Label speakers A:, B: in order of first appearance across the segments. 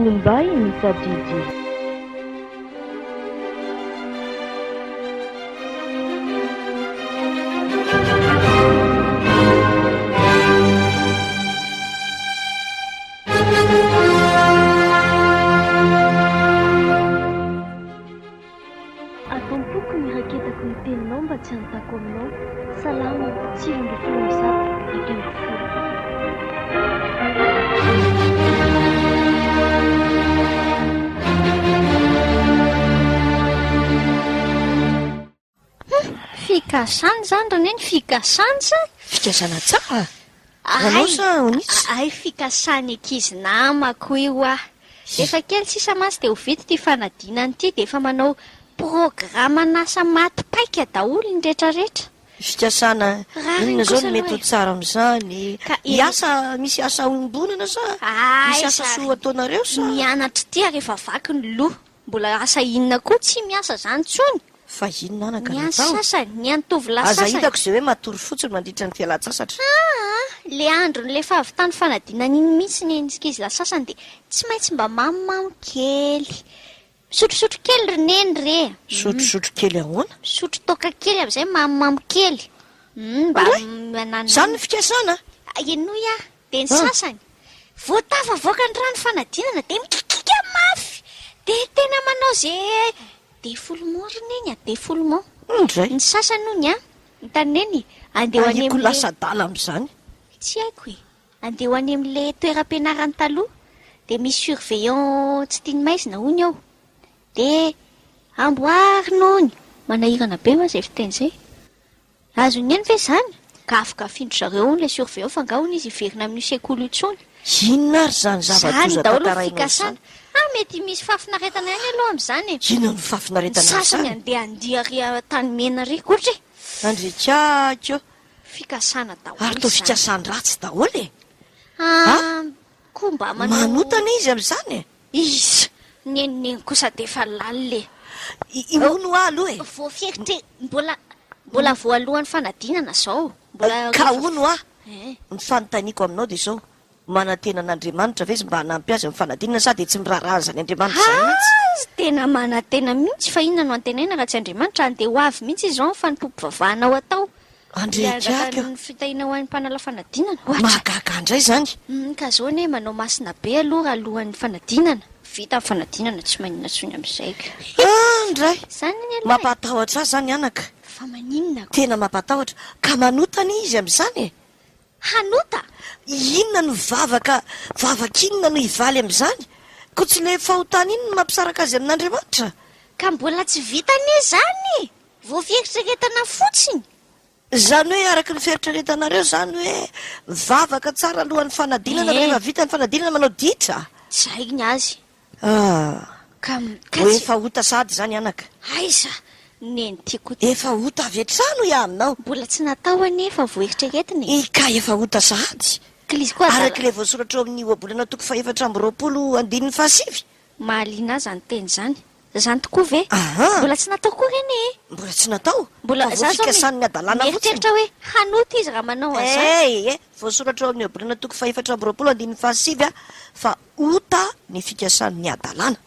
A: Momba ahy ny tadidy. Ato am-poko ny raketako ny teninao mba tsy hanontako aminao. Salamo 119, 11.
B: Hum! Fikasana izany ry Neny, fikasana sa?
C: Fikasana tsara? Ho anao sa ho an'iza?
B: Hay fikasan'ny ankizy namako io hoa. Efa kely sisa mantsy dia ho vita ity fanadinana ity dia efa manao programan'asa maty paika daholo ny retraretra.
C: Fikasana
B: Rariny
C: inona izao
B: kosa
C: no mety
B: aloha
C: ho
B: e.
C: tsara amin'izany?
B: Ka
C: Ny asa, misy asa iombonana sa misy
B: Aiza
C: asa
B: ary
C: soa ataonareo sa?
B: ny anatra ity ary efa vaky ny loha. Mbola asa inona koa tsy miasa zany tsony?
C: Fa inona anaka
B: Ny
C: no
B: an'ny
C: atao?
B: sasany, ny an'ny tovolahy
C: Aza
B: sasany.
C: hitako izay hoe matory fotsiny mandritra ny fialan-tsasatra.
B: Aa, le andron'ny le fahavitany fanadinana iny mihitsy ny ankizilahy sasany dia tsy maintsy mba mamomamo kely. Misotrosotro kely ry neny re a!
C: Misotrosotro kely ahoana?
B: Misotro toaka kely amin'izay mamomamo kely. Hum, mba
C: Oay!
B: mananonanona.
C: Izany ny fikasana?
B: Henoy aho. Dia ny sasany, vao tafavoaka ny rano fanadinana dia mikikika mafy, dia tena manao ze défoulement ry neny a, défoulement.
C: Indray.
B: Ny sasany hono an, hitan'i neny, andeha ho any
C: Ahiko
B: amin'le.
C: lasa adala amin'izany.
B: Tsy haiko e, andeha ho any amin'le toeram-pianarany taloha, dia misy surveillant tsy tian'ny maizina hono eo, dia amboarina hono, manahirana be hoa izay fiteny izay. Azon'i Neny ve izany? Gafigafin-dry zareo hono ilay surveillant fa angaha hono izy hiverina amin'io sekoly io intsony?
C: Inona ary izany
B: Izany
C: zava-doza
B: daholo ny
C: tantarainao
B: fikasana.
C: izany?
B: Ah, mety misy fahafinaretana ihany aloha amin'izany e!
C: Inona no
B: Ny
C: fahafinaretana
B: sasany
C: amin'izany?
B: andeha handihy ary Antanimena ary kotra e!
C: Andriakako ô!
B: Fikasana daholo
C: Ary toa
B: izany.
C: fikasan-dratsy daholo e!
B: Ah, koa mba manao.
C: Manota anie izy amin'izany e!
B: Iza? Neny neny kosa dia efa lalina e!
C: I hono hoa aloha e!
B: Vao fierté mbola mbola voalohan'ny fanadinana zao, mbola
C: Ka hono hoa,
B: Eh.
C: ny fanontaniako aminao dia izao, manantena an'Andriamanitra ve izy mba hanampy azy amin'ny fanadinana sa dia tsy miraharaha an'izany Andriamanitra izany mihitsy?
B: Haa! Tena manantena mihitsy fa inona no antenaina raha tsy Andriamanitra? Andeha ho avy mihitsy izao ny fanompoam-pivavahana ho atao.
C: Andriakiaka.
B: Ny fitahiana ho an'ny mpanala fanadinana. Ohatra.
C: Mahagaga ahy indray izany.
B: Humm ka zao anie manao masina be aloha raha alohan'ny fanadinana. Vita ny fanadinana tsy maninona intsony amin'izay ka.
C: Andray!
B: Izany anie aloha e.
C: Mampatahotra ahy izany anaka.
B: Fa maninona ko?
C: Tena mampatahotra. Ka manota anie izy amin'izany e.
B: Hanota?
C: Inona no vavaka, vavaka inona no hivaly amin'izany? Koa tsy ilay fahotana iny no mampisaraka azy amin'Andriamanitra?
B: Ka mbola tsy vita anie izany e! Vao fieritreretana fotsiny.
C: Izany hoe araka ny fieritreretanareo izany hoe mivavaka tsara alohan'ny fanadinana fa rehefa vita ny fanadinana manao ditra?
B: Tsy haiko ny azy.
C: Ah.
B: Ka ka
C: Ho
B: tsy.
C: efa ota sahady izany anaka.
B: Aiza? Neny tiako ty.
C: Efa ota avy hatrany hoy aho aminao.
B: Mbola tsy natao anie fa vao eritreretina e.
C: Ka efa ota sahady.
B: K'l'izy koa adala.
C: Araka ilay voasoratra ao amin'ny ohabolana toko fahefatra 24 andininy fahasivy.
B: Mahaliana ahy izany teny izany. Zany tokoa ve?
C: Aha!
B: Mbola tsy natao koa ireny e!
C: Mbola tsy natao?
B: Mbola,
C: Fa
B: za zao
C: voafikasan'ny hadalana fotsiny.
B: mieritreritra hoe hanota izy raha manao an'izany.
C: Eh eh! Voasoratra ao amin'ny Ohabolana toko fahefatra 24 andininy fahasivy fa ota ny fikasan'ny hadalana.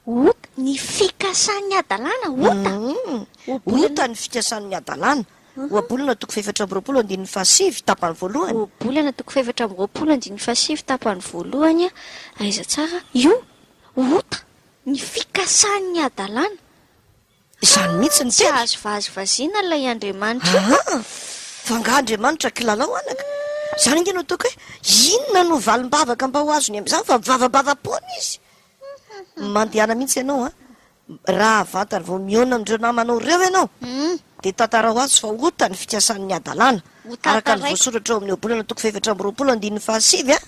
B: Ota? Ny fikasan'ny hadalana? Ota?
C: Hum!
B: Ohabolana.
C: Ota ny fikasan'ny hadalana. Ohabolana toko fahefatra 24 andininy fahasivy, tapany voalohany.
B: Ohabolana toko fahefatra 24 andininy fahasivy, tapany voalohany, aiza tsara? Io? Ota? Ny fikasan'ny hadalana.
C: Izany mihitsy ny
B: Tsy
C: teny.
B: azo vazivaziana ilay Andriamanitra io.
C: Aa! Fa angaha Andriamanitra kilalao anaka? Izany ange no ataoko hoe inona no valim-bavaka mba ho azony amin'izany fa mivavabava-poana izy. Mandehana mihitsy ianao an! Raha vantany vao mihaona amin'ireo namanao ireo ianao dia tantarao azy fa ota ny fikasan'ny hadalana, araka ny voasoratra ao amin'ny Ohabolana toko fahefatra 24 andininy fahasivy an!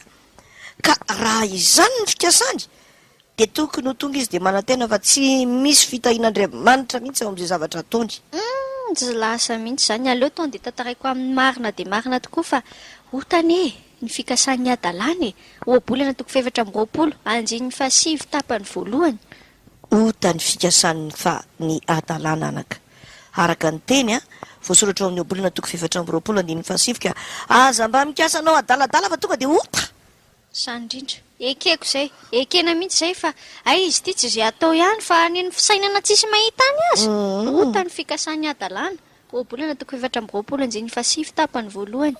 C: Ka raha izany ny fikasany Dia tokony ho tonga izy dia manantena fa tsy misy fitahian'Andriamanitra mihitsy ao amin'izay zavatra ataony.
B: Humm tsy lasa mihitsy izany, aleo tonga dia tantaraiko aminy marina dia marina tokoa fa ota anie e, ny fikasan'ny hadalana e, ohabolana toko fahefatra 24, andininy fahasivy tapany voalohany.
C: Ota ny fikasan'ny fa ny hadalana anaka. Araka ny teny a, voasoratra ao amin'ny ohabolana toko fahefatra 24 andininy fahasivy ka aza mba mikasa hanao adaladala fa tonga dia ota!
B: Izany indrindra. Ekeko izay. Ekena mihitsy izay fa hay izy ity tsy izay atao ihany fa any ny fisainana tsisy mahita any aza. Ota ny fikasan'ny hadalana. Ohabolana toko 24 andininy fahasivy tapany voalohany.